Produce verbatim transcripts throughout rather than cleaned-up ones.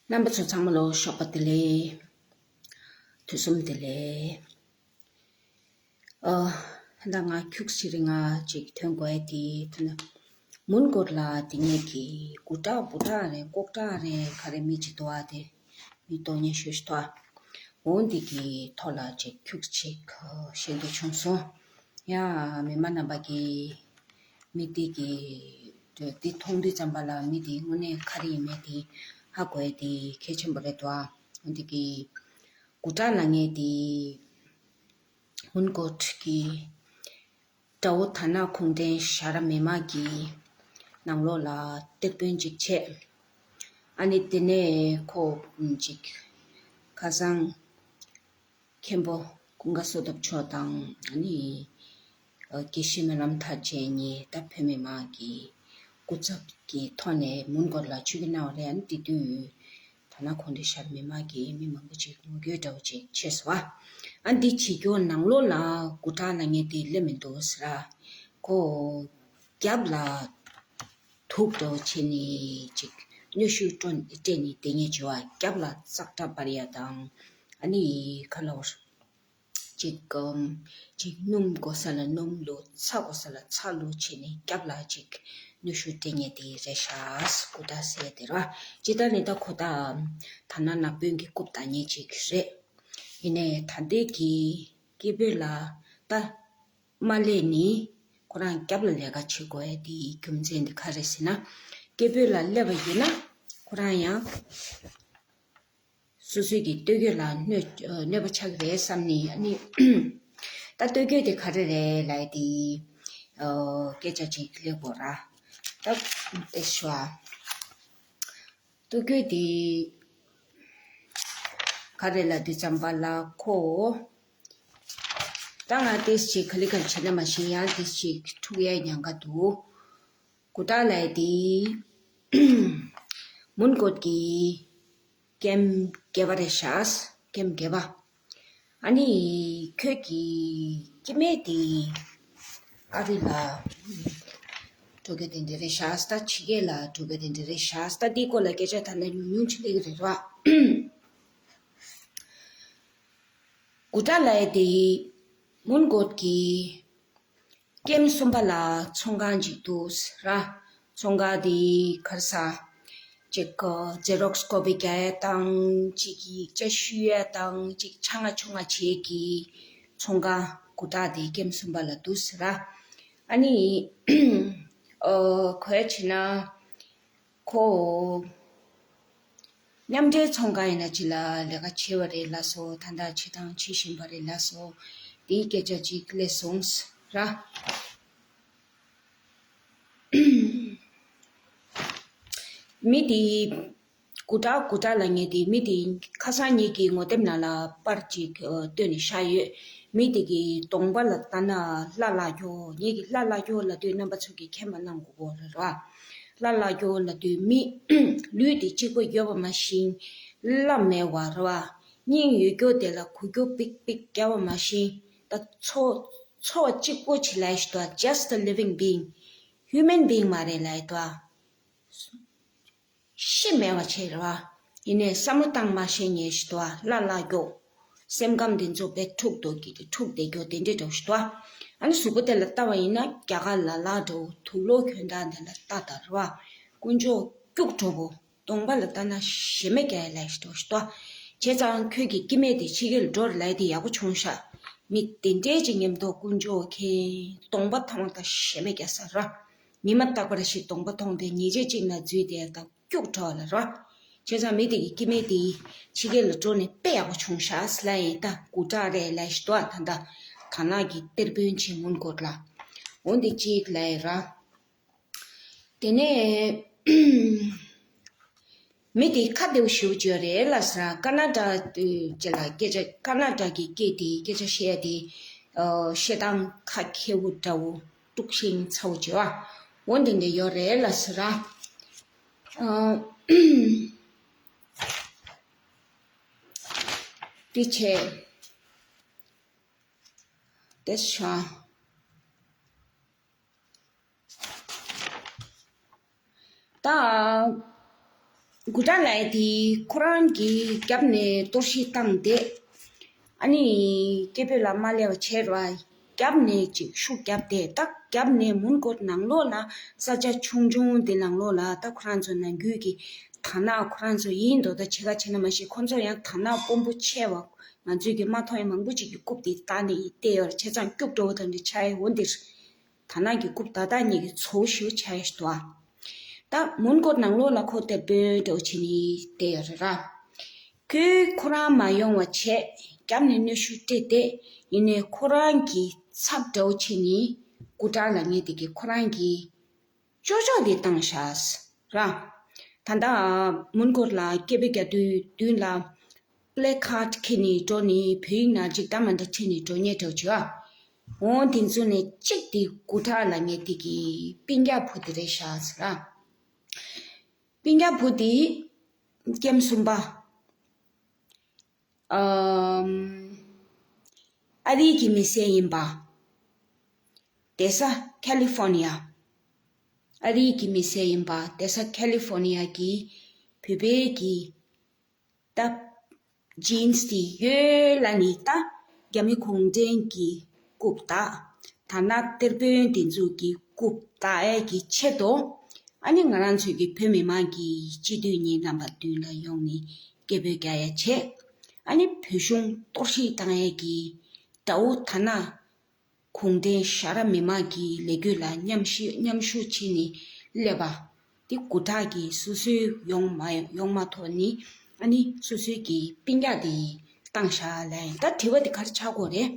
རྣམ་པ་ཚོ་ཚང་མ་ལོ་ཞོགས་པ་བདེ་ལེགས། དུས་གསུམ་བདེ་ལེགས། ཨ། ད་ང་ཁྱུག་ཅིག་རིང་ང་ཅིག་ཐོན་དགོས་ཡ་དེ་ཐོན་ན། མོན་གྷོ་ལ་དེ་ངེད་ཀྱི་གུ་དྲག་བུ་དྲག་རེད། ལྐོག་དྲག་རེད། ག་རེ་མི་ཅིག་འདུག་ཨ། དེ་མི་སྟོང་ཉེ་ཤོས་ཤིག་འདུག་ཨ། འོ་འདི་གི་ཐོག་ལ་ཅིག་ཁྱུག་ཅིག་ཤེས་འདོད་བྱུང་སོང་། ཡ། མི་མང་རྣམ་པ་གི་མི་དེ་གི་དེ་མཐོང་དུས་ཙམ་པ་ལ་མི་དེ་དངོས་གནས་ག་རེ་ཡིན་མེད་དེ་ཧ་གོ་ཡ་དེ་གལ་ཆེན་པོ་རེད་དོ། འོ་འདི་གི་གུ་དྲག་ལབ་མཁན་དེ་མོན་གྷོ་གི་དགྲ་བོ་དར་ནག་གུང་ཁྲན་ཞྭ་ར་མི་མང་གི་ནང་ལོགས་ལ་གཏེར་དཔོན་ཅིག་བྱས། ཨ་ནི་དེ་ནས་ཁོ་ཅིག་ཁ་སང་མཁན་པོ་ཀུན་དགའ་བསོད་སྟོབས་མཆོག་དང་ཨ་ནི་དགེ་བཤེས་སྨོན་ལམ་མཐར་བྱེད་གཉིས་ད་བོད་མི་མང་གི་སྐུ་ཚབ་ཀྱི་ཐོག་ནས་མོན་གྷོ་ལ་ཆིབས་བསྒྱུར་གནང་བ་རེད། ཨ་ནི་དེ་དུས་དར་ནག་གུང་ཁྲན་ཞྭ་ར་མི་མང་གི་མི་མང་པོ་ཅིག་ངོ་རྒོལ་འདྲ་བོ་ཅིག་བྱས་སོང་བ། ཨ་འདི་བྱེད་རྒྱུ་ནང་ལོགས་ལ་གུ་དྲག་ལབ་མཁན་དེ་སླེབས་མི་འདུག་ཟེར་ར། ཁོ་རྒྱབ་ལ་དུག་འདྲ་བོ་བྱས་ནས་ཅིག་གནོན་ཤུགས་སྤྲོད་སྤྲད་ནས་བསྡད་མཁན་ཅིག་ཡོད་བ། རྒྱབ་ལ་ཙག་སྒྲ་འབར་ཡ་དང་ཨ་ནི་ཁ་ལོར་ཅིག་གམ། ཅིག་སྣུམ་དགོས་ས་ལ་སྣུམ་བླུགས། ཚྭ་དགོས་ས་ལ་ཚྭ་བླུགས་བྱས་ནས་རྒྱབ་ལ་ཅིག་གནོན་ཤུགས་སྤྲད་མཁན་དེ་རེད་ཤག་གུ་དྲག་ཟེར་དེ་ར། ཅི་ལྟར་ནི་ད་ཁོ་ད་དར་ནག་ནག་དཔོན་གྱི་རྐུབ་བལྟ་མཁན་ཅིག་རེད། ཡིན་ནའི་ད་ལྟའི་གི་སྐད་འབོད་ལ་ད་མ་སླེབས་ནི་ཁོ་རང་རྒྱབ་ལ་ལས་ཀ་བྱེད་དགོས་ཡ་དེའི་རྒྱུ་མཚན་དེ་ག་རེ་ཟེར་ན། སྐད་འབོད་ལ་སླེབས་པ་ཡིན་ན་ཁོ་རང་ཡང་སོ་སོའི་གི་སྟོད་གོས་ལ་གནོད་གནོད་པ་ཆགས་ཀྱི་རེད་བསམ་ནས། ཨ་ནི་ད་སྟོད་གོས་དེ་ག་རེ་རེད་ལབ་ཡ་དེ་སྐད་ཆ་ཅིག་སླེབས་དགོས་ར། ད་དེ་ཞུ་ཨ། སྟོད་གོས་དེ་ག་རེ་ལབ་དུས་ཙམ་པ་ལ་ཁོ། ད་ང་ཏིས་ཅིག་ག་ལེ་ག་ལེ་བྱེད་ན་མ་ཤེས། ཡང་ཏིས་ཅིག་འཁྲུག་ཡ་ཉེན་ཁ་འདུག་གུ་དྲག་ལབ་ཡ་དེ་མོན་གྷོ་གི་ཀེམ་བརྒྱད་པ་རེད་ཤག་ཀེམ་བརྒྱད་པ། ཨ་ནི་ཁྱོད་ཀྱི་སྐྱེ་དམན་དེ་ཨ་རི་ལ་འགྲོ་གི་དེ་འདྲ་རེད་ཤག་ད་ཕྱི་རྒྱལ་ལ་འགྲོ་གི་དེ་འདྲ་རེད་ཤག་ད་འདིའི་སྐོར་ལ་སྐད་ཆ་ད་ལྟ་ཉུང་ཉུང་ཅིག་སླེབས་ཀྱི་རེད་ར། གུ་དྲག་ལབ་ཡ་དེ་མོན་གྷོ་གི་ཀེམ་གསུམ་པ་ལ་ཚོང་ཁང་ཅིག་འདུག་ཟེར་ར། ཚོང་ཁང་དེ་ག་རེ་ཟ། ཅིག་ཛེ་རོགས་ཀོ་པི་རྒྱག་ཡ་དང་། ཅིག་ཡིག་ཆ་བཤུས་ཡ་དང་། ཅིག་ཆ་ང་ཆུང་ང་བྱེད་ཀྱི་ཚོང་ཁང་གུ་དྲག་དེ་ཀེམ་གསུམ་པ་ལ་འདུག་ཟེར་ར། ཨ་ནི་ཨོ་གོ་ཡ་བྱས་ན་ཁོ་མཉམ་འབྲེལ་ཚོང་ཁང་ཡིན་ན་ཅིག་ལ་ལས་ཀ་བྱེད་པ་རེད་ལབ་སོང་། ད་ལྟ་བྱེད་སྟངས་བྱེད་བཞིན་པ་རེད་ལབ་སོང་། དེའི་སྐད་ཆ་ཅིག་སླེབས་སོང་ཟེར་ར། མི་དེ་གུ་དྲག་གུ་དྲག་ལབ་མཁན་དེ་མི་དེ་ཁ་སང་ངེད་ཀྱི་ངོ་དེབ་ནང་ལ་པར་ཅིག་ཨ་བཏོན་ནས་བཞག་ཡོད། མི་དེ་གི་གདོང་པ་ལ་ལྟ་ན་ལྷ་ལྷ་སྐྱོ། ངེད་ཀྱི་ལྷ་ལྷ་སྐྱོ་ལབ་དུས་རྣམ་པ་ཚོ་གིས་མཁྱེན་པ་གནང་དགོས་པ་རེད་ར། ལྷ་ལྷ་སྐྱོ་ལབ་དུས་མི་ལུས་དེ་གཅིག་པོ་ཡོད་པ་མ་ཤེས། ལྷ་མེད་པ་རེད་བ། སྙིང་ཡོད་རྒྱུ་དེ་ལ་འགུལ་སྐྱོད་པིག་པིག་རྒྱག་པ་མ་ཤེས། ད་ཚོ་ཚོ་གཅིག་པོ་ཅིག་ལབ་ཞིག་འདུག Just a living being, human being མ་རེད་ལབ་ཡ་འདུག་ཤི་མེད་པ་ཅིག་རེད་བ། ཡིན་ནའི་བསམ་བློ་བཏང་མ་ཤེས་མཁན་ཞིག་འདུག་ལྷ་ལྷ་སྐྱོ། སེམས་ཁམས་དེ་ཚོ་དཔེ་འཁྲུག་འདུག་གི་འཁྲུག་བསྡད་རྒྱུ་དེ་འདྲ་འདྲ་བོ་ཞིག་འདུག་ཨ་ནི་གཟུགས་པོ་དེ་ལ་ལྟ་བ་ཡིན་ན་རྒྱ་གར་ལ་ལ་འདྲ་བོ། དུག་ལོག་གྱོན་སྟངས་དེ་ལ་ལྟ་ད་རེད་བ། དཀོན་མཆོག་སྐྱུག་བྲོ་བོ། གདོང་པ་ལ་ལྟ་ན་ཞེ་མེད་རྒྱ་ཡ་ལབ་ཞིག་འདུག་ཤི་འདུག་བྱས་ཙང་ཁྱོད་ཀྱི་སྐྱེ་དམན་དེ་ཕྱི་རྒྱལ་འགྲོ་རེད་ལབ་ཡ་དེ་ཡག་པོ་བྱུང་ཤག་མི་དེ་འདྲས་ཅིག་མཉམ་དུ་དཀོན་མཆོག་མཁྱེན། གདོང་པ་མཐོང་ད་ཞེ་མེད་རྒྱ་ས་ར། མི་མ་རྟག་པ་རེ་ཞིག་གདོང་པ་མཐོང་དེ་ཉེས་ཆད་གཅིག་ན་འཛུལ་དེ་ད་སྐྱུག་བྲོ་བ་ལ་ར། བྱས་ཙང་མི་དེ་གི་སྐྱེ་དམན་དེ་ཕྱི་རྒྱལ་ལ་འགྲོ་ནས་དཔེ་ཡག་པོ་བྱུང་ཤག་ཟེར་ལབ་ཡིན། ད་གུ་དྲག་རེད་ལབ་ཞིག་འདུག་ད་ད་དར་ནག་གི་གཏེར་དཔོན་ཆེན་མོན་གྷོ་ལ། འོན་ཏེ་གཅིག་ལབ་ཡིན་ར། དེ་ནས་མི་དེ་ཁ་བདེ་པོ་ཞེ་པོ་ཅིག་ཡོད་རེད་ལབ་ཟེར། ཀ་ན་ཌ་ཅིག་ལ་སྐད་ཆ། ཀ་ན་ཌ་གི་སྐད་དེ་སྐད་ཆ་བཤད་ཡ་དེ་ཨ་བཤད་སྟངས་ཁ་མཁས་པོ་འདྲ་བོ། དཀྲུག་ཤིང་ཚ་བོ་ཅིག་ཡོད་བ། འོ་འདི་འདྲ་ཡོད་རེད་ལབ་ཟེར་ར། ཨ་དེ་བྱས་དེ་བྱས། ད་ གུ་ཏྲ་ལགས་དེ་ཁོ་རང་གིས་རྒྱབ་ནས་གཏོར་བཤིག་བཏང་སྟེ། ཨ་ནི་སྐད་འབོད་ལ་མ་སླེབས་པ་བྱས་ར། རྒྱབ་ནས་ཅིག་ཤུགས་བརྒྱབ་སྟེ། ད་རྒྱབ་ནས་མོན་གྷོ་ནང་ལོགས་ལ་ས་ཆ་ཆུང་ཆུང་དེ་ནང་ལོགས་ལ། ད་ཁོ་རང་ཚོ་ནང་ཁུལ་གྱི་དར་ནག་ཁོ་རང་ཚོ་ཡིན་མདོག་ད་ཕྱེད་ཀ་ཕྱེ་ན་མ་ཤེས། ཁོ་ཚོ་ཡང་དར་ནག་དཔོན་པོ་ཆེ་བ་ང་ཚོས་ཀྱི་མ་མཐོང་ཡ་མང་པོ་ཅིག་གི་རྐུབ་དེ་བཏགས་ནས་བལྟས་ཡོད་རེད། བྱས་ཙང་སྐྱུག་བྲོ་བོ་དང་འདྲ་ཆགས་ཡ། འོ་འདིར་དར་ནག་གི་རྐུབ་ད་ད་ཉིད་ཀྱི་ཚོ་ཞུ་ཆ་ཡ་ཞིག་འདུག་ཨ། ད་མོན་གྷོ་ནང་ལོགས་ལ་ཁོ་དེད་དཔོན་འདྲ་བོ་བྱས་ནས་བསྡད་ཡོད་རེད་ར། ཁོས་ཁོ་རང་མ་ཡོང་བ་བྱས། རྒྱབ་ནས་གནོན་ཤུགས་སྤྲད་དེ། ཡིན་ནའི་ཁོ་རང་གི་ཚབ་འདྲ་བོ་བྱས་ནས་གུ་ཏྲ་ལབ་མཁན་དེ་གིས་ཁོ་རང་གི་ཅོ་ཅོ་དེ་བཏང་བཞག་ར། ད་ལྟ་མོན་གྷོ་ལ་སྐད་འབོད་རྒྱག་དུས་མདུན་ལ་པི་ལེ་ཁཱཌ་འཁྱེར་ནས་འགྲོ་ནས་བོད་ཡིག་ནང་ཅིག་འདྲ་མི་འདྲ་བྲིས་ནས་འགྲོ་མཁན་འདྲ་བོ་བྱས་ཨ། འོ་དེ་ཚོ་ནས་གཅིག་དེ་གུ་ཏྲ་ལབ་མཁན་དེ་གི་སྤུན་ཀྱག་བུ་དེ་རེད་ཤག་ཟེར་ར། སྤུན་ཀྱག་བུ་དེ་ཀེམ་གསུམ་པ། ཨམ། ཨ་རིའི་གི་མི་སེར་ཡིན་པ། བསྡད་ས་ཁ་ལི་ཧྥོ་ནི་ཡ། ཨ་རིའི་གི་མི་སེར་ཡིན་པ། བསྡད་ས་ཁ་ལི་ཧྥོ་ནི་ཡ་གི་བོད་པའི་གི་ད་ཇིན་སི་དེ་ཡོད་ལབ་ནས། ད་རྒྱ་མི་གུང་ཁྲན་གྱི་རྐུབ་བཏགས། དར་ནག་གཏེར་དཔོན་དེ་ཚོ་གི་རྐུབ་བཏགས་ཡས་ཀྱི་ཆེད་དུ། ཨ་ནི་ང་རང་ཚོའི་གི་བོད་མི་མང་གི་སྤྱི་འཐུས་གཉིས་རྣམ་པ་མདུན་ལ་ཡོང་ནས་སྐད་འབོད་རྒྱག་ཡ་བྱས། ཨ་ནི་བོད་གཞུང་གཏོར་བཤིག་བཏང་ཡས་ཀྱི་དགྲ་བོ་དར་ནག་གུང་ཁྲན་ཞྭ་ར་མི་མང་གི་ལས་འགུལ་ལ་མཉམ་ཞུགས་མཉམ་ཞུགས་བྱས་ནས་སླེབས་པ་དེ་གུ་ཏྲ་གིས་སོ་སོའི་ཡོང་མ་ཡོང་མ་ཐོག་ནས། ཨ་ནི་སོ་སོའི་གི་སྤུན་ཀྱག་དེ་བཏང་བཞག་ལབ་ཡིན། ད་དྲི་བ་དེ་ག་རེ་ཆགས་ཀྱི་ཡོད་རེད།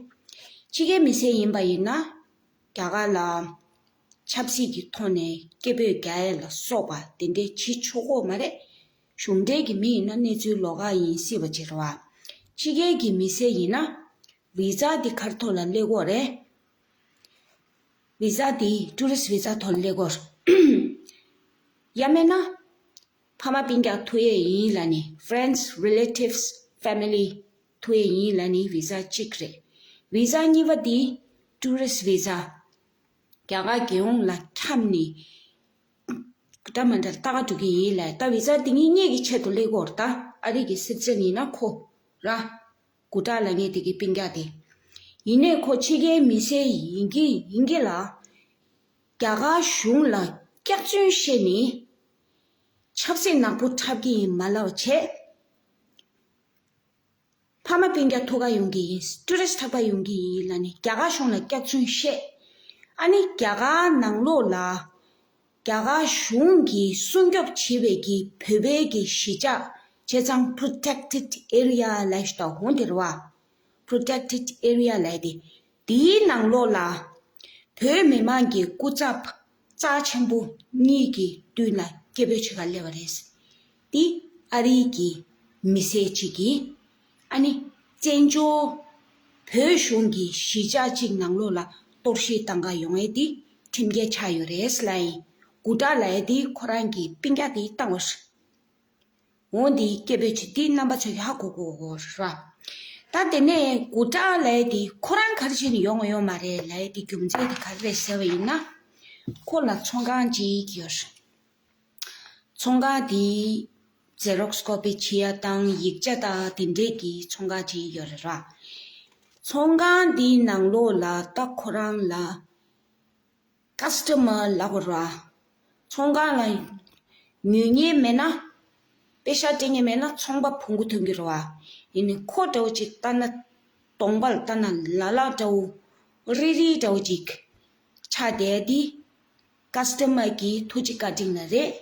ཕྱི་རྒྱལ་མི་སེར་ཡིན་པ་ཡིན་ན་རྒྱ་གར་ལ་ཆབ་སྲིད་ཀྱི་ཐོག་ནས་སྐད་འབོད་རྒྱག་ཡས་ལ་སོགས་པ་དེ་འདྲའི་བྱེད་ཆོག་གི་ཡོད་མ་རེད། གཞུང་འབྲེལ་གྱི་མི་ཡིན་ན་གནས་ཚུལ་ལོགས་ཀ་ཡིན་སྲིད་པ་ཅིག་རེད་བ། ཕྱི་རྒྱལ་གྱི་མི་སེར་ཡིན་ན་བི་ཛ་དེ་ག་རེ་ཐོག་ལ་སླེབས་ཀྱི་ཡོད་རེད། བི་ཛ་དེ་ཊུ་རི་སི་ཊི་བི་ཛ་ཐོག་ལ་སླེབས་ཀྱི་ཡོད་རེད། ཡང་མིན་ན་ཕ་མ་སྤུན་ཀྱག་ཐུག་ཡས་ཡིན་ལབ་ནས། friends relatives family ཐུག་ཡས་ཡིན་ལབ་ནས་བི་ཛ་གཅིག་རེད། བི་ཛ་གཉིས་པ་དེ་ཊུ་རི་སི་ཊི་བི་ཛ། རྒྱ་གར་རྒྱལ་ཡོངས་ལ་འཁྱམས་ནས་འདྲ་མི་འདྲ་ལྟ་ག་འགྲོ་གི་ཡིན་ལབ། ད་བི་ཛ་དེ་གཉིས་གཉིས་ཀྱི་ཆེད་དུ་སླེབས་ཀྱི་ཡོད་རེད། ད་ཨ་རི་གི་སི་ཊི་ཛེན་ཡིན་ན་ཁོ་ར། གུ་ཏྲ་ལབ་མཁན་དེ་གི་སྤུན་ཀྱག་དེ། ཡིན་ནའི་ཁོ་ཕྱི་རྒྱལ་མི་སེར་ཡིན་གྱི་ཡིན་གྱི་ལ། རྒྱ་གར་གཞུང་ལ་སྐྱག་རྫུན་བཤད་ནས་ཆབ་སྲིད་ནག་པོ་འཁྲབ་ཀྱི་ཡིན་མ་ལབ་བྱས། ཕ་མ་སྤུན་ཀྱག་ཐུག་ག་ཡོང་གི་ཡིན། ཊུ་རི་སི་ཊི་འཁྲབ་པ་ཡོང་གི་ཡིན་ལབ་ནས་རྒྱ་གར་གཞུང་ལ་སྐྱག་རྫུན་བཤད། ཨ་ནི་རྒྱ་གར་ནང་ལོགས་ལ་རྒྱ་གར་གཞུང་གིས་སྲུང་སྐྱོབ་བྱེད་པའི་གི་བོད་པའི་གི་གཞིས་ཆགས། བྱས་ཙང་protected area ལབ་ཞིག་ད་འོང་དེ་རེད་བ། protected area ལབ་དེ། དེའི་ནང་ལོགས་ལ་བོད་མི་མང་གི་སྐུ་ཚབ་རྩ་ཆེན་པོ་གཉིས་ཀྱི་མདུན་ལ་སྐད་འབོད་བྱེད་ག་སླེབས་པ་རེད། དེ་ཨ་རིའི་གི་མི་སེར་གཅིག་གིས། ཨ་ནི་བཙན་བྱོལ་བོད་གཞུང་གི་གཞིས་ཆགས་གཅིག་ནང་ལོགས་ལ་གཏོར་བཤིག་བཏང་ག་ཡོང་ཡས་དེ་ཁྲིམས་འགལ་ཆགས་ཡོད་རེད་ལབ་ཡིན། གུ་ཏྲ་ལབ་ཡས་དེ་ཁོ་རང་གི་སྤུན་ཀྱག་དེ་བཏང་བ་རེད། འོ་འདི་སྐད་འབོད་བྱེད་དེ་རྣམ་པ་ཚོས་ཀྱིས་ཧ་གོ་གོ་གོ་ར། ད་དེ་ནས་གུ་ཏྲ་ལབ་ཡས་དེ་ཁོ་རང་ག་རེ་བྱས་ནས་ཡོང་ཡོད་མ་རེད་ལབ་ཡས་དེ་རྒྱུ་མཚན་དེ་ག་རེ་རེད་ཟེར་བ་ཡིན་ན། ཁོ་ལ་ཚོང་ཁང་གཅིག་ཡོད་རེད། ཚོང་ཁང་དེ་ཛེ་རོག་སི་ཀོ་པི་བྱེད་ཡ་དང་ཡིག་ཆ་དང་དེ་འདྲས་ཀྱི་ཚོང་ཁང་གཅིག་ཡོད་རེད་ར། ཚོང་ཁང་དེའི་ནང་ལོགས་ལ་ད་ཁོ་རང་ལ་ཀ་སི་ཊ་མར་ལབ་དགོས་རེད་བ། ཚོང་ཁང་ལ་ཉོ་མཁན་མེད་ན། པེ་ཤག་སྤྲད་མཁན་མེད་ན་ཚོང་པ་ཕུང་པོ་ཐོན་གྱི་རེད་བ། ཡིན་ནའི་ཁོ་འདྲ་བོ་ཅིག་ལྟ་ན། གདོང་པ་ལ་ལྟ་ན་ལ་ལ་འདྲ་བོ། རིལ་རིལ་འདྲ་བོ་ཅིག་ཆགས་བསྡད་དེ། ཀ་སི་ཊ་མར་གྱི་ཐུགས་རྗེ་བཀའ་དྲིན་ལ་རེད།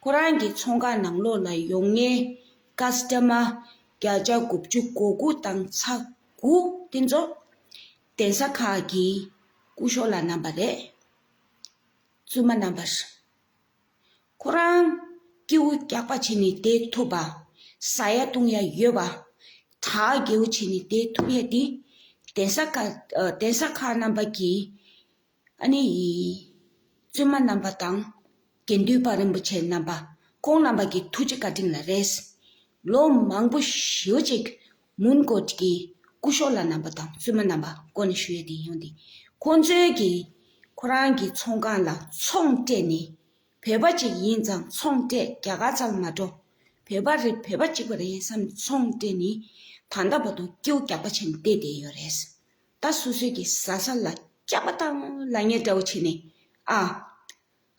ཁོ་རང་གི་ཚོང་ཁང་ནང་ལོགས་ལ་ཡོང་མཁན་ཀ་སི་ཊ་མར་བརྒྱ་ཆ་དགུ་བཅུ་གོ་དགུ་དང་ཚེག་དགུ་དེ་ཚོ་གདན་ས་ཁག་གི་སྐུ་ཞབས་ལགས་རྣམ་པ་རེད། བཙུན་མ་རྣམ་པ་རེད། ཁོ་རང་སྐྱིད་པོ་རྒྱགས་པ་བྱས་ནས་བསྡད་ཐུབ་པ། ཟ་ཡ་བཏུང་ཡ་ཡོད་པ། གྲ་རྒྱས་པོ་བྱས་ནས་བསྡད་ཐུབ་ཡ་དེ། གདན་ས་ཁག་ཨ། གདན་ས་ཁག་རྣམ་པ་གིས། ཨ་ནི། བཙུན་མ་རྣམ་པ་དང་། དགེ་འདུན་པ་རིན་པོ་ཆེ་རྣམ་པ། ཁོང་རྣམ་པ་གི་ཐུགས་རྗེ་བཀའ་དྲིན་ལ་རེད། ལོ་མང་པོ་ཞེ་པོ་ཅིག་མོན་གྷོ་གི་སྐུ་ཞབས་ལགས་རྣམ་པ་དང་བཙུན་མ་རྣམ་པ་སྐོར་ནས་ཞུ་ཡས་དེ་ཡོང་དེ། ཁོང་ཚོའི་གིས་ཁོ་རང་གི་ཚོང་ཁང་ལ་ཚོང་སྤྲད་ནས། བོད་པ་ཅིག་ཡིན་ཙང་ཚོང་སྤྲད། རྒྱ་གར་ཙམ་མ་འགྲོ། བོད་པ་རེད། བོད་པ་གཅིག་པ་རེད་བསམ་ཚོང་སྤྲད་ནས་ད་ལྟ་བར་དུ་སྐྱེ་བོ་རྒྱག་པ་བྱས་ནས་བསྡད་བསྡད་ཡོད་རེད། ད་སོ་སོའི་གི་བཟའ་ཚང་ལ་སྐྱག་པ་བཏང་ལབ་མཁན་འདྲ་བོ་བྱས་ནས། ཨ།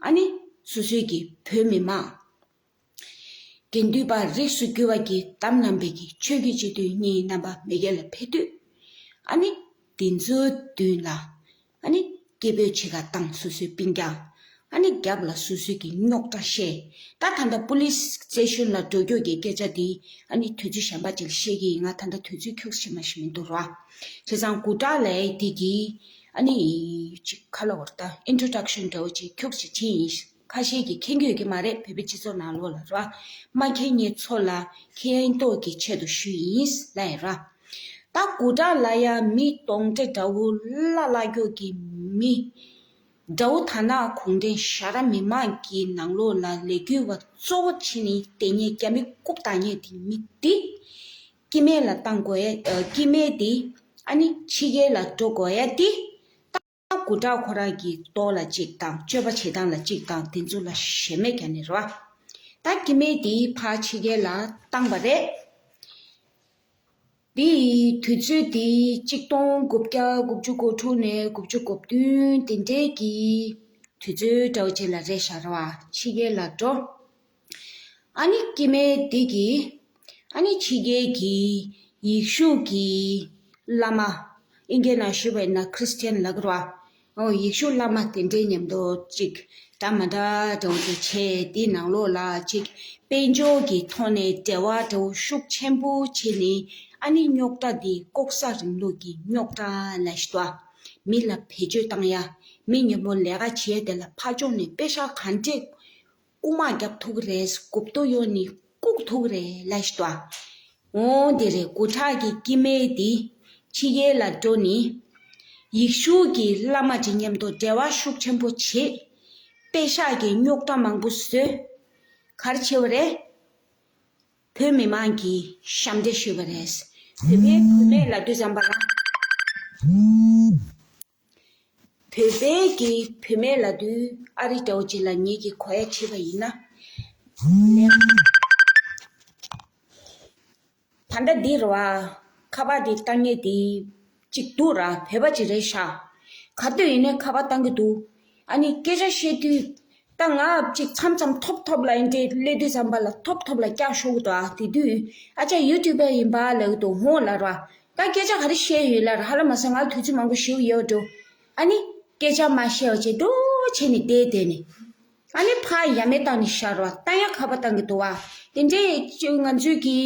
ཨ་ནི་སོ་སོའི་གི་བོད་མི་མང་དགེ་འདུན་པ་རིགས་སུ་གྱུར་པ་གི་དམ་བསྣམས་པའི་གི་ཆོས་བརྒྱུད་སྤྱི་འཐུས་གཉིས་རྣམ་པ་མེས་རྒྱལ་ལ་ཕེབས་དུས། ཨ་ནི་དེ་ཚོའི་མདུན་ལ། ཨ་ནི་སྐད་འབོད་ཕྱེད་ཀ་བཏང་། སོ་སོའི་སྤུན་ཀྱག་ཨ་ནི་རྒྱབ་ལ་སོ་སོའི་གི་རྙོག་དྲ་བཤད། ད་ད་ལྟ་པུ་ལིས་སི་ཊེ་ཤན་ལ་འགྲོ་རྒྱུ་གི་སྐད་ཆ་དེ་ཨ་ནི་དུས་ཚོད་གཞན་པ་ཅིག་ལ་བཤད་ཀྱི་ཡིན། ང་ད་ལྟ་དུས་ཚོད་ཁྱུག་ཙམ་མ་ཞིག་མི་འདུག་ར། བྱས་ཙང་གུ་ཊ་ལའི་དེ་གི་ཨ་ནི་ཅིག་ཁ་ལོ་བར་ད་ཨིན་ཊྲོ་ཌག་ཤན་འདྲ་བོ་ཅིག་ཁྱུག་ཙམ་བྱས་ཡིན། ཁ་ཤས་ཀྱིས་མཁྱེན་གྱི་ཡོད་ཀྱི་མ་རེད། བོད་པའི་སྤྱི་ཚོགས་ནང་ལོགས་ལ་ར། མ་མཁྱེན་མཁན་ཚོ་ལ་མཁྱེན་རྟོགས་ཀྱི་ཆེད་དུ་ཞུས་ཡིན་ལབ་ཡིན་ར། ད་གུ་ཊ་ལ་ཡ་མི་གདོན་འདྲེ་འདྲ་བོ་བླ་བླ་སྐྱོ་གི་མི་འདྲ་བོ། ད་ནང་གུང་ཁྲན་ཞྭ་ར་མི་མང་གི་ནང་ལོགས་ལ་ལས་འགུལ་བ་གཙོ་བོ་བྱས་ནས་དེ་ཉིད་རྒྱ་མི་རྐུབ་བཏང་མཁན་དེ་མི་དེ་སྐྱེ་དམན་ལ་བཏང་དགོས་ཡ། ཨ། སྐྱེ་དམན་དེ་ཨ་ནི་ཕྱི་རྒྱལ་ལ་འགྲོ་དགོས་ཡ་དེ། ད་གུ་ཊ་ཁོ་རང་གི་ལྟོ་ལ་གཅིག་དང་། སྤྱོད་པ་བྱེད་སྟངས་ལ་གཅིག་དང་། དེ་ཚོ་ལ་ཞེ་མེད་རྒྱག་ནི་རེད་བ། ད་སྐྱེ་དམན་དེ་ཕར་ཕྱི་རྒྱལ་ལ་བཏང་བ་རེད། དེ་ཡི་དུས་ཚོད་དེ་ཆིག་སྟོང་དགུ་བརྒྱ་དགུ་བཅུ་གོ་དྲུག་ནས་དགུ་བཅུ་གོ་བདུན་དེ་འདྲའི་གི་དུས་ཚོད་འདྲ་བོ་ཅིག་ལ་རེད་ཤག་རེད་བ། ཕྱི་རྒྱལ་ལ་འགྲོ། ཨ་ནི་སྐྱེ་དམན་དེ་གིས་ཨ་ནི་ཕྱི་རྒྱལ་གྱི་ཡེ་ཤུ་གི་བླ་མ། ཨིན་སྐད་ནང་ཞུས་པ་ཡིན་ན་ཁྲི་སི་ཊན་ལབ་ཀྱི་རེད་བ། ཨོ། ཡེ་ཤུ་བླ་མ་དེ་འདྲའི་མཉམ་དུ་ཅིག་འདྲ་མི་འདྲ་འདྲ་བོ་དེ་བྱས། དེའི་ནང་ལོགས་ལ་ཅིག་དཔལ་འབྱོར་གྱི་ཐོག་ནས་འབྲེལ་བ་འདྲ་བོ་ཤུགས་ཆེན་པོ་བྱས་ནས། ཨ་ནི་རྙོག་དྲ་འདི་ལྐོག་ཟ་རིང་ལུགས་ཀྱི་རྙོག་དྲ་ལབ་ཤི་ཏོ། མི་ལ་བེད་སྤྱོད་བཏང་ཡ། མི་མཉམ་པོ་ལས་ཀ་བྱས་དེ་ལ་ཕར་ཕྱོགས་ནས་པེ་ཤག་ག་འདྲས་རྐུ་མ་རྒྱབ་ཐུབ་ཀྱི་རེད། རྐུབ་ཏོ་གཡོགས་ནས་བཀུག་ཐུབ་ཀྱི་རེད་ལབ་ཤི་ཏོ། འོང་དེ་རེད། གུ་ཊ་གི་སྐྱེ་དམན་དེ་ཕྱི་རྒྱལ་ལ་འགྲོ་ནས་ཡེ་ཤུ་གི་བླ་མ་དེ་མཉམ་དུ་འབྲེལ་བ་ཤུགས་ཆེན་པོ་བྱས། པེ་ཤག་གི་རྙོག་དྲ་མང་པོ་བཟོས། ག་རེ་བྱས་པ་རེད། བོད་མི་མང་གིས་ཞབས་འདེགས་ཞུས་པ་རེད། བོད་པའི་བུད་མེད་ལབ་དུས་ཙམ་པ་ལ། བོད་པའི་གི་བུད་མེད་ལབ་དུས་ཨ་རི་འདྲ་བོ་ཅིག་ལ་ངེད་ཀྱིས་གོ་ཡ་བྱས་པ་ཡིན་ན། ད་ལྟ་འདི་རེད་བ། ཁ་པར་འདི་བཏང་མཁན་འདི་གཅིག་འདུག་ར། བོད་པ་ཅིག་རེད་ཤག། ག་དུས་ཡིན་ནའི་ཁ་པར་བཏང་གི་འདུག། ཨ་ནི་སྐད་ཆ་བཤད་དུས། ད་ང་ཅིག་མཚམས་མཚམས་ཐོབ་ཐོབ་ལ་འདི་འདྲའི་སླེབས་དུས་ཙམ་པ་ལ་ཐོབ་ཐོབ་ལ་སྐྱག་ཤོར་གི་འདུག། ཨ། དེ་དུས་ཨ་ཅག་ཡུ་ཊུབ་པར་ཡིན་པ་ལབ་གི་འདུག། འོང་ལབ་ར། ད་སྐད་ཆ་ག་རེ་བཤད་ཡོད་ལབ་ར། ཧ་ལམ་མ་སོང་། ང་དུས་ཚོད་མང་པོ་ཞིག་ཡོད་འགྲོ། ཨ་ནི་སྐད་ཆ་མ་བཤད་པ་བྱས་འགྲོ་བྱས་ནས་བསྡད་བསྡད་ནས། ཨ་ནི་ཕར་ཡ་མེད་བཏང་ནས་བཞག་ར། ད་ཡང་ཁ་པར་བཏང་གི་འདུག་བ། དེ་འདྲའི་ང་ཚོའི་གི།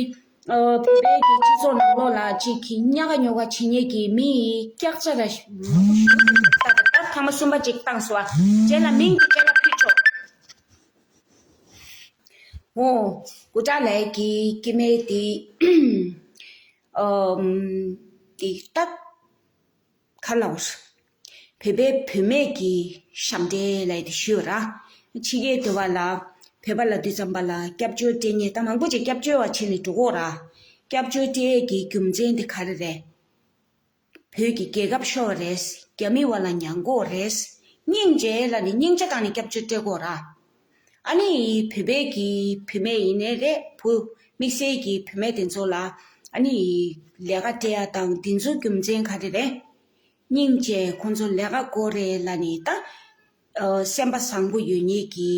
ཨ། བོད་པའི་གི་སྤྱི་ཚོགས་ནང་ལོགས་ལ་ཅིག་གི་ཉག་ག་ཉོག་ག་བྱེད་མཁན་གི་མི་སྐྱག་ཆ་ར་མང་པོ་ཞིག་ད་ད་ཐེངས་མ་གསུམ་པ་ཅིག་བཏང་སོང་བ། རྗེས་ལ་མིང་དེ་རྗེས་ལ་ཕུད་ཆོག། འོ། གུ་ཊ་ལའི་གི་སྐྱེ་དམན་དེ། ཨམ། དེ་ད། ག་ལབ། བོད་པའི་བུད་མེད་ཀྱི་ཞབས་འདྲེན་ལབ་ཡ་དེ་ཞུས་པ་ར། ཕྱི་རྒྱལ་དུ་བ་ལ་བོད་པ་ལབ་དུས་ཙམ་པ་ལ་སྐྱབས་བཅོལ་སྤྲད་མཁན་ད་མང་པོ་ཅིག་སྐྱབས་བཅོལ་བ་བྱས་ནས་འགྲོ་གི་ཡོད་ར། སྐྱབས་བཅོལ་སྤྲད་ཡས་ཀྱི་རྒྱུ་མཚན་དེ་ག་རེ་རེད། བོད་ཀྱི་རྒྱལ་ཁབ་ཤོར་བ་རེད། རྒྱ་མི་བ་ལ་མྱང་གོ་རེད། སྙིང་རྗེ་ལབ་ནས་སྙིང་རྗེ་བཏང་ནས་སྐྱབས་བཅོལ་སྤྲད་གི་ཡོད་ར། ཨ་ནི་བོད་པའི་གི་བུད་མེད་ཡིན་ནའི་རེད། བུ་དམིགས་བསལ་གྱི་བུད་མེད་དེ་ཚོ་ལ་ཨ་ནི་ལས་ཀ་སྤྲད་ཡ་དང་དེ་ཚོའི་རྒྱུ་མཚན་ག་རེ་རེད། སྙིང་རྗེ། ཁོང་ཚོ་ལས་ཀ་དགོས་རེད་ལབ་ནས་ད། ཨ། སེམས་པ་བཟང་པོ་ཡོད་མཁན་གྱི་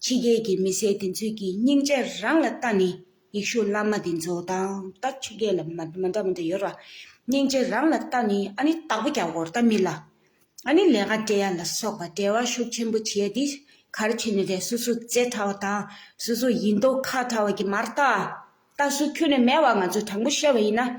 ཕྱི་རྒྱལ་གྱི་མི་སེར་དེ་ཚོས་ཀྱི་སྙིང་རྗེ་རང་ལ་ལྟ་ནས་ཡེ་ཤུ་བླ་མ་དེ་ཚོ་དང་ད་ཕྱི་རྒྱལ་ལ་མ་མ་འདྲ་མ་འདྲ་ཡོད་ར། སྙིང་རྗེ་རང་ལ་ལྟ་ནས་ཨ་ནི་བདག་པོ་རྒྱག་དགོས་རེད་ད་མི་ལ། ཨ་ནི་ལས་ཀ་སྤྲད་ཡ་ལ་སོགས་པ་འབྲེལ་བ་ཤུགས་ཆེན་པོ་བྱས་ཏེ་ག་རེ་བྱས་ནས་རེད། སོ་སོ་རྩེ་ཕྲ་བ་དང་སོ་སོ་ཡིན་མདོག་ཁ་ཕྲ་བ་གི་མ་རེད་ད། ལྟ་སུ་ཁྱོན་ནས་མེད་བ། ང་ཚོ་དྲང་པོ་བཤད་པ་ཡིན་ན།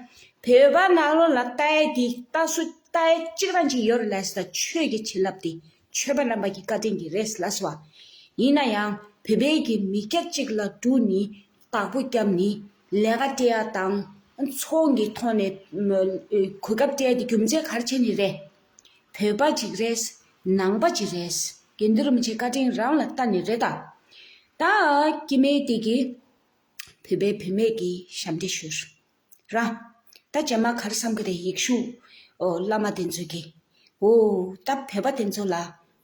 བོད་པ་ནང་ལོགས་ལ་ལྟ་ཡ་དེ་ལྟ་སུ་ལྟ་ཡ་གཅིག་རང་གཅིག་ཡོད་རེད་ལབ་ས། ཆོས་ཀྱི་བྱིན་རླབས་དེ་ཆོས་པ་རྣམ་པ་གི་བཀའ་དྲིན་གྱིས་རེད་ལབ་སོང་བ། ཡིན་ན་ཡང་བོད་པའི་གི་མི་སྐྱ་གཅིག་ལ་བསྒྲུགས་ནས་བདག་པོ་བརྒྱབ་ནས་ལས་ཀ་སྤྲད་ཡ་དང་ཚོང་གི་ཐོག་ནས་གོ་སྐབས་སྤྲད་ཡ་དེ་རྒྱུ་མཚན་ག་རེ་བྱས་ནས་རེད། བོད་པ་ཅིག་རེད། ནང་པ་ཅིག་རེད། དགེ་འདུན་རིན་པོ་ཆེའི་བཀའ་དྲིན་རང་ལ་ལྟ་ནས་རེད་ད། ད་སྐྱེ་དམན་དེ་གིས་བོད་པའི་བུད་མེད་ཀྱི་ཞབས་འདྲེན་ཞུས་ར། ད་རྗེས་མ་ག་རེ་བསམ་གི་རེད། ཡེ་ཤུ། ཨོ། བླ་མ་དེ་ཚོ་གིས། ཨོ། ད་བོད་པ་དེ་ཚོ་ལ་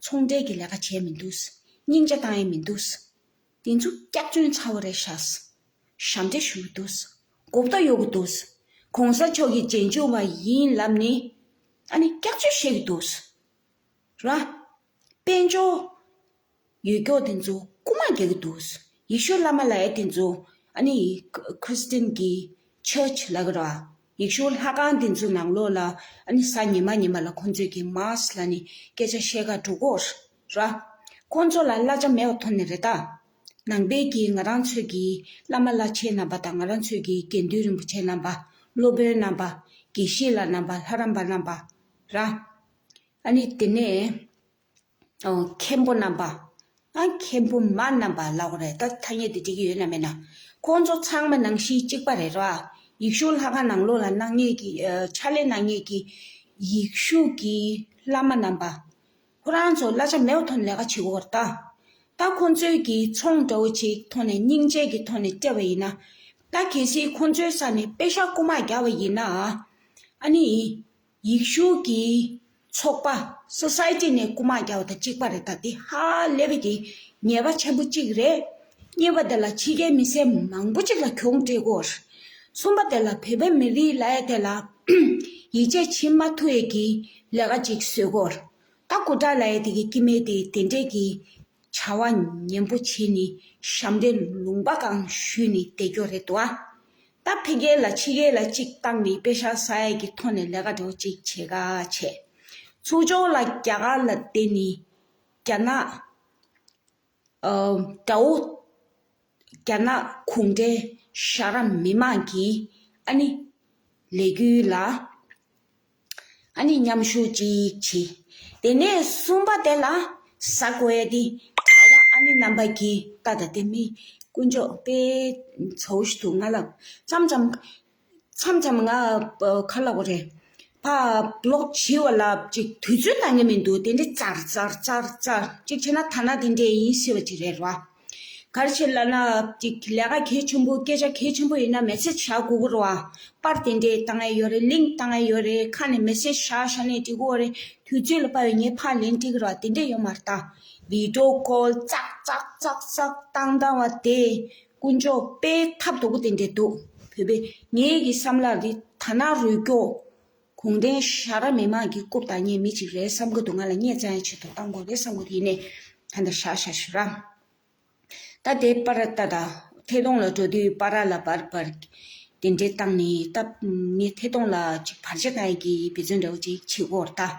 ཚོང་འབྲེལ་གྱི་ལས་ཀ་བྱས་མི་འདུག། སྙིང་རྗེ་བཏང་ཡས་མི་འདུག། དེ་ཚོ་སྐྱག་རྫུན་ཚ་བོ་རེད་ཤག། ཞབས་འདྲེན་ཞུ་གི་འདུག། གོ་བརྡ་གཡོག་གི་འདུག། གོང་ས་མཆོག་གི་རྗེས་འཇུག་པ་ཡིན་ལབ་ནི་ཨ་ནི་སྐྱག་བརྗོད་བཤད་ཀྱི་འདུག། ར། དཔལ་འབྱོར་ཡོད་སྐྱོག་དེ་ཚོ་རྐུ་མ་རྒྱག་གི་འདུག། ཡེ་ཤུ་བླ་མ་ལབ་ཡ་དེ་ཚོ་ཨ་ནི་ཁ་རི་སི་ཊན་གྱི་ཆར་ཆི་ལབ་ཀྱི་ར། ཡེ་ཤུ་ལྷ་ཁང་དེ་ཚོ་ནང་ལོགས་ལ་ཨ་ནི་གཟའ་ཉི་མ་ཉི་མ་ལ་ཁོང་ཚོས་ཀྱི་མཱས་ལབ་ནི་སྐད་ཆ་བཤད་ག་འགྲོ་གོ་ར། ཁོང་ཚོ་ལ་གླ་ཆ་མེད་པ་ཐོན་ནི་རེད་ད། ནང་པའི་གི་ང་རང་ཚོའི་གི་བླ་མ་བླ་ཆེན་རྣམ་པ་དང་ང་རང་ཚོའི་གི་དགེ་འདུན་རིན་པོ་ཆེ་རྣམ་པ། སློབ་དཔོན་རྣམ་པ། དགེ་བཤེས་ལགས་རྣམ་པ། ལྷ་རམས་པ་རྣམ་པ། ར། ཨ་ནི་དེ་ནས་ཨོ་མཁན་པོ་རྣམ་པ། ཨ་མཁན་པོ་མ་རྣམ་པ་ལབ་དགོས་རེད་ད། ཐ་སྙད་དེ་འགྲིག་གི་ཡོད་ན་མེད་ན། ཁོང་ཚོ་ཚང་མ་ནང་བཞིན་གཅིག་པ་རེད་ར། ཡེ་ཤུ་ལྷ་ཁང་ནང་ལོགས་ལ་གནང་མཁན་གྱི་ཨ་ཕྱག་ལས་གནང་མཁན་གྱི་ཡེ་ཤུ་གི་བླ་མ་རྣམ་པ། ཁོ་རང་ཚོ་གླ་ཆ་མེད་པ་ཐོག་ནས་ལས་ཀ་བྱེད་ཀྱི་ཡོད་རེད་ད། ད་ཁོང་ཚོའི་གི་ཚོང་འདྲ་བོ་ཅིག་ཐོག་ནས་སྙིང་རྗེ་གི་ཐོག་ནས་སྤྲད་པ་ཡིན་ན། ད་གལ་སྲིད་ཁོང་ཚོའི་ས་ནས་པེ་ཤག་རྐུ་མ་རྒྱག་པ་ཡིན་ན། ཨ་ནི་ཡེ་ཤུ་གི་ཚོགས་པ་སོ་སའི་ཊི་ནས་རྐུ་མ་རྒྱག་པ་དང་གཅིག་པ་རེད་ད། དེ་ཧ་ལས་པའི་གི་ཉེས་པ་ཆེན་པོ་གཅིག་རེད། གཉིས་པ་དེ་ལ་ཕྱི་རྒྱལ་མི་སེར་མང་པོ་ཅིག་ལ་གྱོང་སྤྲད་ཀྱི་ཡོད་རེད། གསུམ་པ་དེ་ལ་བོད་པའི་མི་རིགས་ལབ་ཡ་དེ་ལ་ཡིད་ཆེས་བྱེད་མ་ཐུབ་ཡས་ཀྱི་ལས་ཀ་ཅིག་བཟོས་ཀྱི་ཡོད་རེད། ད་སྐུ་དྲག་ལབ་ཡ་དེ་གི་སྐྱེ་དམན་དེ་དེ་འདྲས་ཀྱི་བྱ་བ་ངན་པོ་བྱས་ནས་ཞབས་འདྲེན་ལུང་པ་གང་ཞུས་ནས་བསྡད་རྒྱུ་རེད་དོ། ད་ཕ་གི་ལ་ཕྱི་རྒྱལ་ལ་གཅིག་བཏང་ནས་པེ་ཤག་ཟ་ཡ་གི་ཐོག་ནས་ལས་ཀ་འདྲ་བོ་གཅིག་བྱེད་ག་བྱས། ཚུར་ཕྱོགས་ལ་རྒྱ་གར་ལ་བསྡད་ནས་རྒྱ་ནག་ཨ་དགྲ་བོ་རྒྱ་ནག་གུང་ཁྲན་ཞྭ་ར་མི་མང་གི་ཨ་ནི་ལས་འགུལ་ལ་ཨ་ནི་མཉམ་ཞུགས་ཅིག་བྱེད། དེ་ནས་གསུམ་པ་དེ་ལ་ཟ་དགོས་ཡ་དེ་གྲྭ་པ་ཨ་ནི་རྣམ་པ་གི་ལྟ་ད་དེ་མི་དཀོན་མཆོག་དཔེ་ཚ་བོ་ཞིག་འདུག། ང་ལ་མཚམས་མཚམས་མཚམས་མཚམས་ང་ཨ་ག་ལབ་དགོས་རེད། ཕ་བི་ལོག་བྱེད་པ་ལ་ཅིག་དུས་ཚོད་འདང་གི་མི་འདུག། དེ་འདྲའི་ཙར་ཙར་ཙར་ཙར་ཅིག་བྱས་ན་ཐ་ན་དེ་འདྲའི་ཡིན་ཟེར་བ་ཅིག་རེད་ར། ག་རེ་བྱེད་ལབ་ན་ཅིག་ལས་ཀ་གལ་ཆེན་པོ་སྐད་ཆ་གལ་ཆེན་པོ་ཡིན་ན་མེ་སེ་ཇི་བཞག་དགོས་ཀྱི་རེད་བ། པར་དེ་འདྲའི་བཏང་ཡ་ཡོད་རེད། ལིང་ཀི་བཏང་ཡ་ཡོད་རེད། ཁ་ནས་མེ་སེ་ཇི་བཞག་བཞག་ནས་འགྲིག་གི་ཡོད་རེད། དུས་ཚོད་ལ་དཔག་པའི་ངས་ཕར་ལན་འགྲིག་གི་རེད་བ། དེ་འདྲས་ཡོད་མ་རེད་ད། བི་ཌི་ཡོ་ཀོལ་ཙག་ཙག་ཙག་ཙག་བཏང་བཏང་བ་དེ་དཀོན་མཆོག་དཔེ་ཐབས་སྡུག་པོ་དེ་འདྲས་འདུག། བོད་པའི་ངའི་གི་བསམ་བློ་འདི་ཐ་ན་རུལ་སྐྱོ། གུང་ཁྲན་ཞྭ་ར་མི་མང་གི་རྐུབ་བཏང་མཁན་མི་གཅིག་རེད་བསམ་གི་འདུག། ང་ལ་བརྙས་བཅོས་ཡ་ཆེད་དུ་བཏང་དགོས་རེད་བསམ་གི་འདུག། ཡིན་ནའི་ད་ལྟ་ཧྲ་ཧྲ་ཞུ་ར། ད་དེ་པར་ད་ད་ཐད་གཏོང་ལ་འགྲོ་དུས་པར་ལ་པར་པར་དེ་འདྲས་བཏང་ནས། ད་ངས་ཐད་གཏོང་ལ་ཅིག་བར་ཆད་བཏང་ཡ་གི་འབད་བརྩོན་འདྲ་བོ་ཅིག་བྱེད་དགོས་རེད་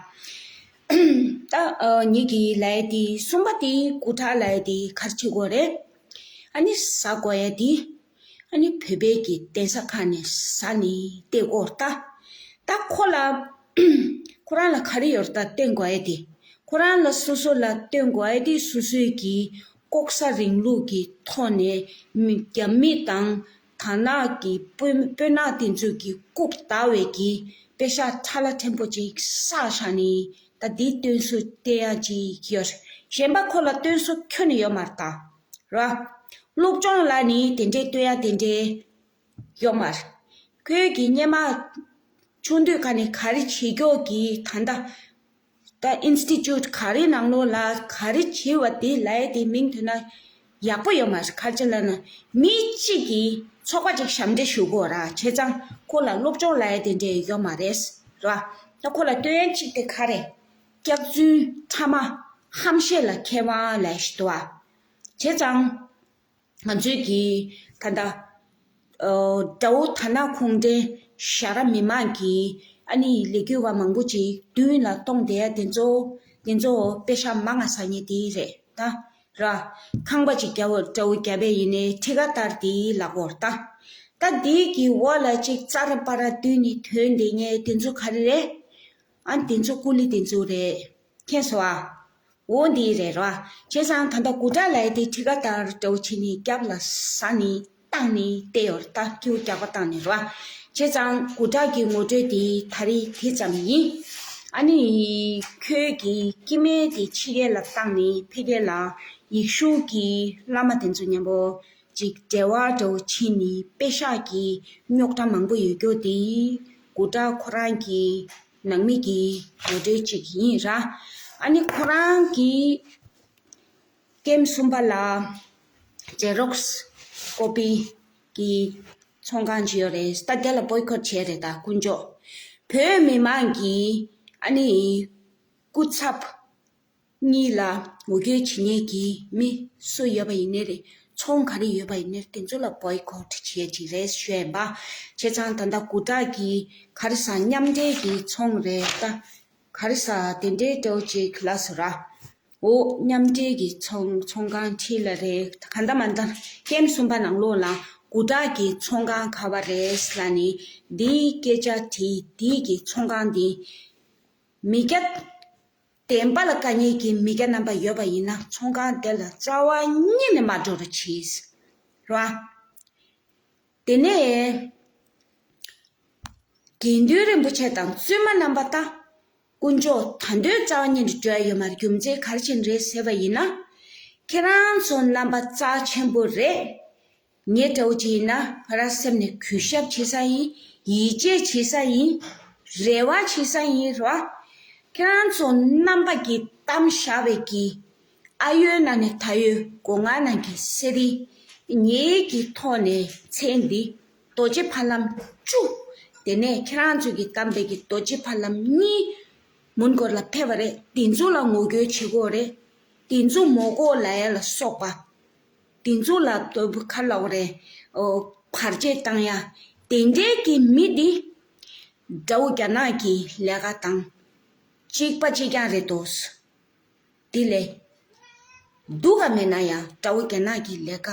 ད། ད་ཨ་ངེད་ཀྱི་ལབ་ཡ་དེ་གསུམ་པ་དེ་སྐུ་དྲག་ལབ་ཡ་དེ་ག་རེ་བྱེད་དགོས་རེད། ཨ་ནི་ཟ་དགོས་ཡ་དེ་ཨ་ནི་བོད་པའི་གི་གདན་ས་ཁག་ནས་ཟ་ནས་བསྡད་དགོས་རེད་ད། ད་ཁོ་ལ་ཁོ་རང་ལ་ག་རེ་ཡོད་རེད་ད། སྟོན་དགོས་ཡ་དེ། ཁོ་རང་ལ་སོ་སོ་ལ་སྟོན་དགོས་ཡ་དེ་སོ་སོའི་གི་ལྐོག་ཟ་རིང་ལུགས་ཀྱི་ཐོག་ནས་མི་རྒྱ་མི་དང་དར་ནག་གི་དཔོན་དཔོན་ནག་དེ་ཚོ་གི་རྐུབ་བདའ་བའི་གི་པེ་ཤག་ཁྲ་ལ་ཕྲན་བུ་ཅིག་བསགས་བཞག་ནས། ད་འདི་སྟོན་སོ་སྟོན་ཡ་ཅིག་ཡོད། གཞན་པ་ཁོ་ལ་སྟོན་སོ་ཁྱོན་ནས་ཡོད་མ་རེད་ད། ར། སློབ་སྦྱོང་ལ་ནི་དེ་འདྲའི་སྟོན་ཡ་དེ་འདྲའི་ཡོད་མ་རེད། ཁོའི་གི་སྔོན་མ་ཆུང་དུས་ཁ་ནས་ག་རེ་བྱེད་ཀྱོག་གི་ད་ལྟ་ད་ཨིན་སི་ཊི་ཅུཊ་ག་རེ་ནང་ལོགས་ལ་ག་རེ་བྱེད་པ་དེ་ལབ་ཡ་དེ་མིང་ཐོས་ན་ཡག་པོ་ཡོད་མ་རེད། ག་རེ་ལབ་ན་མི་གཅིག་གིས་ཚོགས་པ་གཅིག་ཞབས་འདྲེན་ཞུ་དགོས་ར། བྱས་ཙང་ཁོ་ལ་སློབ་སྦྱོང་ལབ་ཡ་དེ་འདྲའི་ཡོད་མ་རེད། ར། ད་ཁོ་ལ་སྟོན་ཡ་གཅིག་དེ་ག་རེ། སྐྱག་རྫུན་ཕྲ་མ་ཧམ་བཤད་ལ་མཁས་དབང་ལབ་ཡ་ཞིག་འདུག་བ། བྱས་ཙང་། ང་ཚོའི་གི་ད་ལྟ་ཨ་དགྲ་བོ་དར་ནག་གུང་ཁྲན་ཞྭ་ར་མི་མང་གི་ཨ་ནི་ལས་འགུལ་བ་མང་པོ་ཅིག་མདུན་ལ་གཏོང་བསྡད་ཡ་དེ་ཚོ་དེ་ཚོ་པེ་ཤག་མང་ང་ཟ་མཁན་དེ་རེད་ད། ར། ཁང་པ་ཅིག་རྒྱབ་དགྲ་བོ་རྒྱབ་པ་ཡིན་ནའི་ཁྲི་ཀ་ཏར་དེའི་ལག་པར་ད། ད་དེའི་གི་འོག་ལ་ཅིག་ཙ་ར་པ་ར་བསྡུས་ནས་ཐོན་བསྡད་མཁན་དེ་ཚོ་ག་རེ་རེད། ཨ་དེ་ཚོ་ཀུ་ལི་དེ་ཚོ་རེད། མཁྱེན་སོང་ཨ། འོ་འདི་རེད་ར། བྱས་ཙང་ད་ལྟ་གུ་དྲག་ལབ་ཡ་དེ་ཁྲི་ཀ་ཏར་འདྲ་བོ་བྱས་ནས་རྒྱབ་ལ་ཟ་ནས་བཏང་ནས་བསྡད་ཡོད་རེད་ད། སྐྱིའུ་རྒྱག་པ་བཏང་ནས་ར། བྱས་ཙང་གུ་དྲག་གི་ངོ་སྤྲོད་དེ་ད་རེས་དེ་ཙམ་ཡིན། ཨ་ནི་ཁྱོད་ཀྱི་སྐྱེ་དམན་དེ་ཕྱི་རྒྱལ་ལ་བཏང་ནས་ཕ་གི་ལ་ཡེ་ཤུ་གི་བླ་མ་དེ་ཚོ་མཉམ་པོ་ཅིག་འབྲེལ་བ་འདྲ་བོ་བྱས་ནས་པེ་ཤག་གི་རྙོག་དྲ་མང་པོ་ཡོད་རྒྱུ་དེ་གུ་དྲག་ཁོ་རང་གི་ནང་མི་གི་ངོ་སྤྲོད་ཅིག་ཡིན་ར། ཨ་ནི་ཁོ་རང་གི་ཀེམ་གསུམ་པ་ལ་ཇེ་རོགས་ཀོ་པི་ གི་ཚོང་ཁང་ཅིག་ཡོད་རེད། ད་དེ་ལ་བོའི་ཁོཊ་བྱས་རེད། ད་དཀོན་མཆོག་བོད་མི་མང་གི་ཨ་ནི་སྐུ་ཚབ་གཉིས་ལ་ངོ་རྒོལ་བྱེད་མཁན་གྱི་མི་སུ་ཡོད་པ་ཡིན་ནའི་རེད། ཚོང་ག་རེ་ཡོད་པ་ཡིན་ནའི་རེད། དེ་ཚོ་ལ་བོའི་ཁོཊ་བྱེད་ཀྱི་རེད་ཞུ་ཡ་ཡིན་པ། བྱས་ཙང་ད་ལྟ་གུ་ཊ་གི་ག་རེ་ཟ་མཉམ་འབྲེལ་གྱི་ཚོང་རེད་ད། ག་རེ་ཟ་དེ་འདྲའི་འདྲ་བོ་ཅིག་ལ་སོ་ར། འོ་མཉམ་འབྲེལ་གྱི་ཚོང་ཚོང་ཁང་འཁྲིས་ལ་རེད། གང་ལྟར་མ་ལྟར་ཀེམ་གསུམ་པ་ནང་ལོགས་ལ་གུ་ཊ་གི་ཚོང་ཁང་ག་བ་རེད་ལ་ནི་འདིའི་སྐད་ཆ་དྲིས། འདིའི་གི་ཚོང་ཁང་འདི་མི་སྐྱ་བདེན་པ་ལ་དཀའ་ངལ་གྱི་མི་སྐྱ་རྣམ་པ་ཡོད་པ་ཡིན་ན་ཚོང་ཁང་དེ་ལ་རྩ་བ་ཉིད་ནས་མ་འགྲོ་རོགས་གྱིས། རེད་བ། དེ་ནས་དགེ་འདུན་རིན་པོ་ཆེ་དང་བཙུན་མ་རྣམ་པ་དང་དཀོན་མཆོག་ད་དུང་རྩ་བ་ཉིད་ནས་འགྲོ་ཡ་ཡོད་མ་རེད། རྒྱུ་མཚན་ག་རེ་བྱས་ནས་རེད་ཟེར་བ་ཡིན་ན། ཁྱེད་རང་ཚོ་རྣམ་པ་རྩ་ཆེན་པོ་རེད། ངའི་འདྲ་བོ་ཅིག་ཡིན་ན་ང་རང་སེམས་ནས་གུས་ཞབས་བྱེད་ས་ཡིན། ཡིད་ཆེས་བྱེད་ས་ཡིན། རེ་བ་བྱེད་ས་ཡིན་རོ། ཁྱེད་རང་ཚོ་རྣམ་པ་གི་གཏམ་བཞག་པའི་གི་ཨ་ཡོད་ན་ནས་ད་ཡོད་སྒོ་ང་ནང་གི་སེ་རི་ངེད་ཀྱི་ཐོག་ནས་མཚན་འདི་རྡོ་རྗེ་ཕ་ལམ་བཅུ། དེ་ནས་ཁྱེད་རང་ཚོ་གི་གཏམ་པའི་གི་རྡོ་རྗེ་ཕ་ལམ་གཉིས་མོན་གྷོ་ལ་ཕེབས་པ་རེད། དེ་ཚོ་ལ་ངོ་རྒོལ་བྱེད་དགོས་རེད། དེ་ཚོ་མོ་གོ་ལ་ཡ་ལ་སོགས་པ། དེ་ཚོ་ལ་ལྟོས་བུ་ཁ་ལ་འོ་རེད། ཨོ་བར་ཆད་བཏང་ཡ། དེ་འདྲའི་གི་མི་འདི་དགྲ་བོ་རྒྱ་ནག་གི་ལས་ཀ་དང་གཅིག་པ་གཅིག་རྐྱང་རེད་དོ། དེ་ལས་སྡུག་ག་མེད་ན་ཡང་དགྲ་བོ་རྒྱ་ནག་གི་ལས་ཀ་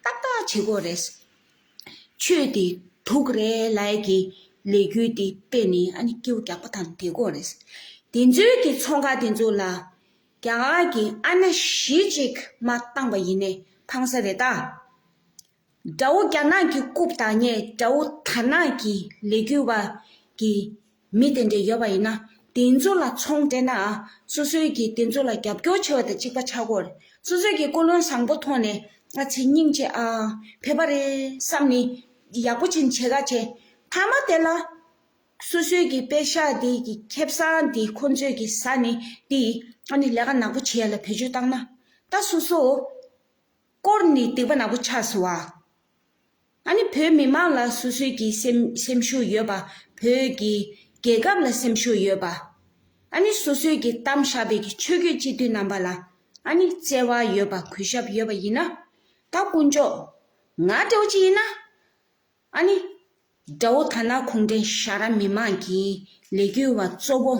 ཏག་ཏག་བྱེད་དགོས་རེད། ཆོས་དེ་དུག་རེད་ལབ་ཡ་གི་ལས་འགུལ་དེ་སྤེལ་ནས་ཨ་ནི་སྐྱིད་པོ་རྒྱག་པ་དང་བསྡད་དགོས་རེད། དེ་ཚོའི་གི་ཚོང་ཁང་དེ་ཚོ་ལ་རྒྱ་གར་གྱི་ཨ་ན་གཞི་གཅིག་མ་བཏང་པ་ཡིན་ནའི་ཕངས་ས་རེད་ད། དགྲ་བོ་རྒྱ་ནག་གི་རྐུབ་བཏགས་མཁན་དགྲ་བོ་དར་ནག་གི་ལས་འགུལ་བ་གི་མི་དེ་འདྲ་ཡོད་པ་ཡིན་ན་དེ་ཚོ་ལ་ཚོང་སྤྲད་ན་སོ་སོའི་གི་དེ་ཚོ་ལ་རྒྱབ་སྐྱོར་བྱེད་པ་དང་གཅིག་པ་ཆགས་ཀྱི་ཡོད་རེད། སོ་སོའི་གི་ཀུན་སློང་བཟང་པོ་ཐོག་ནས་ང་ཚེ་སྙིང་རྗེ་ཨ་ཕེབས་པ་རེད་བསམ་ནས་ཡག་པོ་བྱས་ནས་བྱེད་ག་བྱས། མཐའ་མ་དེ་ལ་སོ་སོའི་གི་པེ་ཤག་དེ་གི་ཁེ་བཟང་དེ་ཁོ་ཚོས་གི་ཟ་ནས་དེ་ཨ་ནི་ལས་ཀ་ནག་པོ་བྱེད་ཡ་ལ་བེད་སྤྱོད་བཏང་ན་ད་སོ་སོ་བསྐོར་ནས་སྡིག་པ་ནག་པོ་ཆགས་སོང་བ། ཨ་ནི་བོད་མི་མང་ལ་སོ་སོའི་གི་སེམས་སེམས་ཤུགས་ཡོད་པ། བོད་ཀྱི་རྒྱལ་ཁབ་ལ་སེམས་ཤུགས་ཡོད་པ། ཨ་ནི་སོ་སོའི་གི་གཏམ་བཞག་པའི་གི་ཆོས་བརྒྱུད་སྤྱི་འཐུས་རྣམ་པ་ལ་ཨ་ནི་བརྩེ་བ་ཡོད་པ་གུས་ཞབས་ཡོད་པ་ཡིན་ན། ད་དཀོན་མཆོག་ང་འདྲ་བོ་ཅིག་ཡིན་ན། ཨ་ནི་དགྲ་བོ་དར་ནག་གུང་ཁྲན་ཞྭ་ར་མི་མང་གི་ལས་འགུལ་བ་གཙོ་བོ་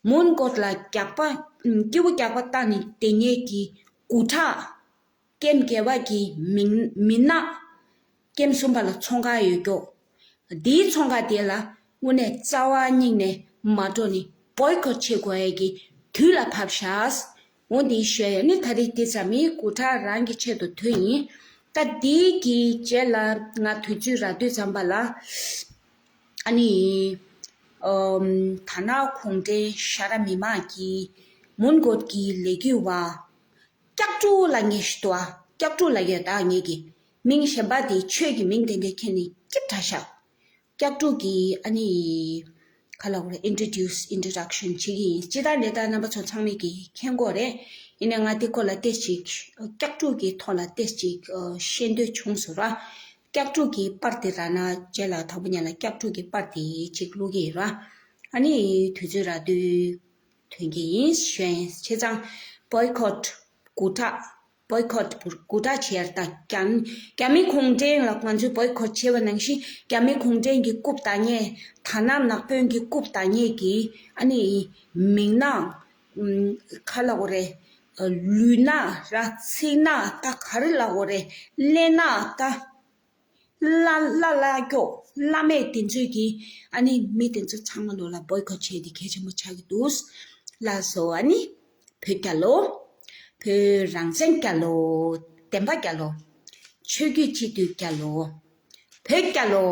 མོན་གྷོ་ལ་རྒྱག་པ་སྐྱིད་པོ་རྒྱག་པ་བཏང་ནས་དེ་ཉིད་ཀྱི་སྐུ་དྲག་ཀེམ་བརྒྱད་པ་གི་མིང་མི་ནག་ཀེམ་གསུམ་པ་ལ་ཚོང་ཁང་ཡོད་ཀྱོག་འདིའི་ཚོང་ཁང་དེ་ལ་དངོས་གནས་རྩ་བ་ཉིད་ནས་མ་འགྲོ་ནས་བོའི་ཁོཊ་བྱེད་དགོས་ཡ་གི་དུས་ལ་བབས་ཤག་འོ་འདི་ཞུ་ཡ་ནི་ད་རེས་དེ་ཙམ་མིན། སྐུ་དྲག་རང་གི་ཆེད་དུ་དུས་ཡིན། ད་འདི་གི་རྗེས་ལ་ང་དུས་ཚོད་རག་དུས་ཙམ་པ་ལ་ཨ་ནི་ཨམ་དར་ནག་གུང་ཁྲན་ཞྭ་ར་མི་མང་གི་མོན་གྷོ་གི་ལས་འགུལ་བ་སྐྱག་ཕྲུག་ལབ་མཁན་ཞིག་འདུག་ཨ། སྐྱག་ཕྲུག་ལབ་ཡོད་ད་ངེད་ཀྱི་མིང་གཞན་པ་དེ་ཆོས་ཀྱི་མིང་དེ་འདྲ་ཁྱེར་ནས་སྐྱིད་དྲགས་ཤག་སྐྱག་ཕྲུག་གི་ཨ་ནི་ག་ལབ་དགོས་རེད། ཨིན་ཊྲོ་ཌིའུ་སི་ཨིན་ཊྲོ་ཌག་ཤན་བྱེད་ཀྱི་ཡིན། སྤྱིར་བཏང་ལས་ད་རྣམ་པ་ཚོ་ཚང་མས་ཀྱི་མཁྱེན་གྱི་ཡོད་རེད། ཡིན་ནའི་ང་དེ་སྐོར་ལ་ཏོག་ཙམ་སྐྱག་ཕྲུག་གི་ཐོག་ལ་ཏོག་ཙམ་ཤེས་འདོད་བྱུང་སོང་ར། སྐྱག་ཕྲུག་གི་པར་དེ་རག་ན་རྗེས་ལ་དང་པོ་ཉིད་ལ་སྐྱག་ཕྲུག་གི་པར་དེ་ཅིག་བླུག་གི་ཡིན་ར། ཨ་ནི་དུས་ཚོད་རག་དུས་ཐོན་གྱི་ཡིན་ཞུ་ཡིན། བྱས་ཙང་བོའི་ཁོཊ་སྐུ་དྲག་བོའི་ཁོཊ་སྐུ་དྲག་བྱས་ད་རྒྱ་རྒྱ་མི་གུང་ཁྲན་ལ་ང་ཚོས་བོའི་ཁོཊ་བྱས་པ་ནང་བཞིན་རྒྱ་མི་གུང་ཁྲན་གྱི་རྐུབ་བཏགས་མཁན་དར་ནག་ནག་དཔོན་གྱི་རྐུབ་བཏགས་མཁན་གྱི་ཨ་ནི་མིང་ནག་ཨམ་ག་ལབ་དགོས་རེད། ལུས་ནག་ར་ཚིག་ནག་ད་ག་རེ་ལབ་དགོས་རེད། ཀླད་ནག་ད་བླ་བླ་བླ་སྐྱོ་བླ་མེད་དེ་ཚོས་ཀྱི་ཨ་ནི་མི་དེ་ཚོ་ཚང་མ་ལོ་ལ་བོའི་ཁོཊ་བྱས་ཏེ་གལ་ཆེན་པོ་ཆགས་ཀྱི་འདུག་ལགས་སོ། ཨ་ནི་བོད་རྒྱལ་ལོ། བོད་རང་བཙན་རྒྱལ་ལོ། བདེན་པ་རྒྱལ་ལོ། ཆོས་བརྒྱུད་སྤྱི་འཐུས་རྒྱལ་ལོ། བོད་རྒྱལ་ལོ།